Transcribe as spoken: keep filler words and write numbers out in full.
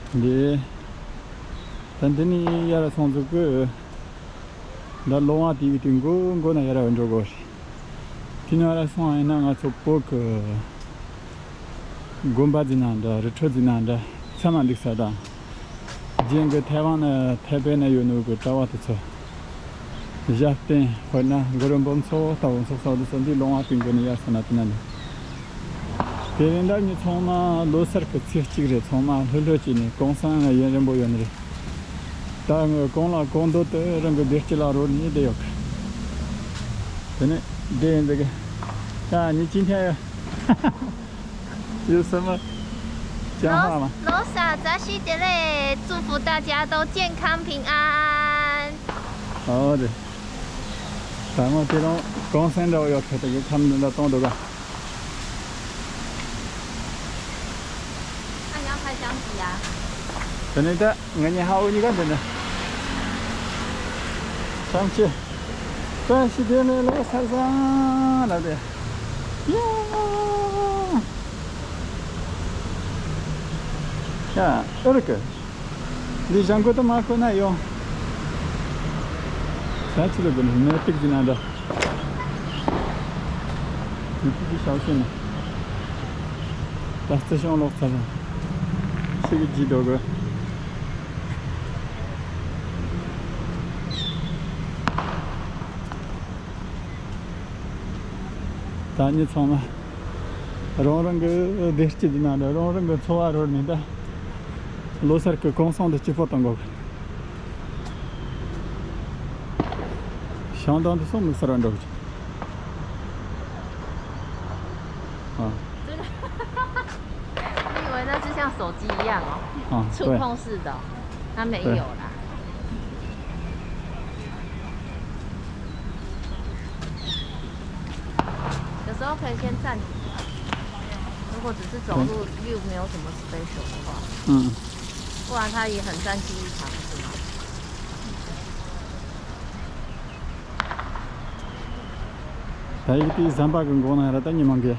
འདི། ད་འདི་ནས་ཡར་སོང་ཚུགས་གི། ད་ལོང་བ་དེ་གི་དེ་མགོ་མགོ་ན་ཡར་འགྲོ་དགོས་རེད། དེ་ནས་ཡར་སོང་ཡིན་ན་ང་ཚོ་བོད་གི་དགོན་པ་ཟེར་ན་འདྲ། རི་ཁྲོད་ཟེར་ན་འདྲ། ཚང་མ་འདུག་ས་དང་། རྒྱན་གི་ཐའེ་ཝན་ནི་ཐའེ་པེ་ན་ཡོད་ནོ་གི་གྲྭ་བ་དེ་ཚོ། བཞའ་སྟན། དཔེར་ན་གུ་རུ་འབུམ་ཚོགས་ལྟ་བུ་ཚོགས་ས་འདི་ཚོ་འདི་ལོང་བ་སྟེང་གི་ནས་ཡར་སོང་ན་དེ་ན་ནི། དེ་རིང་ད་ངས་ཚང་མ་ལོ་སར་གི་ཚེས་གཅིག་རེད། ཚང་མ་ལྷོད་ལྷོད་བྱས་ནས་གུང་སེང་ཡུན་རིང་པོ་ཡོད་ནི་རེད། ད་ངས་གུང་ལ་གུང་རྡོ་དེ་རང་གི་བདེ་སྐྱིད་ལ་རོལ་ནས་བསྡད་ཡོད་གི། དེ་ནས་བསྡད་ཡིན་ཟེར་གི། ད་ངས་今天 有什么讲话吗？ ལོ་གསར་བཀྲ་ཤིས་བདེ་ལེགས། 祝福大家都健康平安。 ཨོ་རེད། ད་ངོ་དེ་རིང་གུང་སེང་འདྲ་བོ་ཡོད་ཁ་ཐུག་གི་ཁམས་འདི་འདྲ་གཏོང་འདུག་ག། 那你要开箱机啊？ དེ་ནས་ད། ང་གཉིས་ཧ་འུ་གཉིས་ཀ་འདི་ནས། ཐམས་ཅད་བཀྲ་ཤིས་བདེ་ལེགས་ལོ་གསར་བཟང་ལབ་དེ། ཡ། ཡ། ཨེ་རི་ཀ། འདི་བཞེངས་སྒོ་དུ་མ་ཁོ་ན་ཡོང་། ད་ཅི་ལ་དགོས་ནས་ནད་དུག་གི་ན་འདྲ། ནད་དུག་གི་ཞའོ་ཤེས་ནས། ད་རྩི་ཤིང་ལོག་ཚར་ར། ཤི་གི་ཇི་འདོད་གི། ད་ནི་ཚང་མ་རང་རང་གི་བདེ་སྐྱིད་ཀྱི་ནང་དུ་རང་རང་གི་འཚོ་བ་རོལ་ནས། ད་ལོ་སར་གི་གུང་སེང་འདི་སྐྱིད་པོ་གཏོང་དགོས། ཞང་དང་དུ་སོང་མི་སར་འགྲོ་གི། ཨ། 真的？ 你以为那是像手机一样哦？啊，触控式的哦，对。它没有啦。对。有时候可以先暂停啊，如果只是走路又没有什么 special 的话。嗯。不然它也很占记忆卡，不是吗？ ད་ཡིག་དེའི་ཟམ་པ་གི་མགོ་ན་ར་ད་ཉི་མ་འགའི།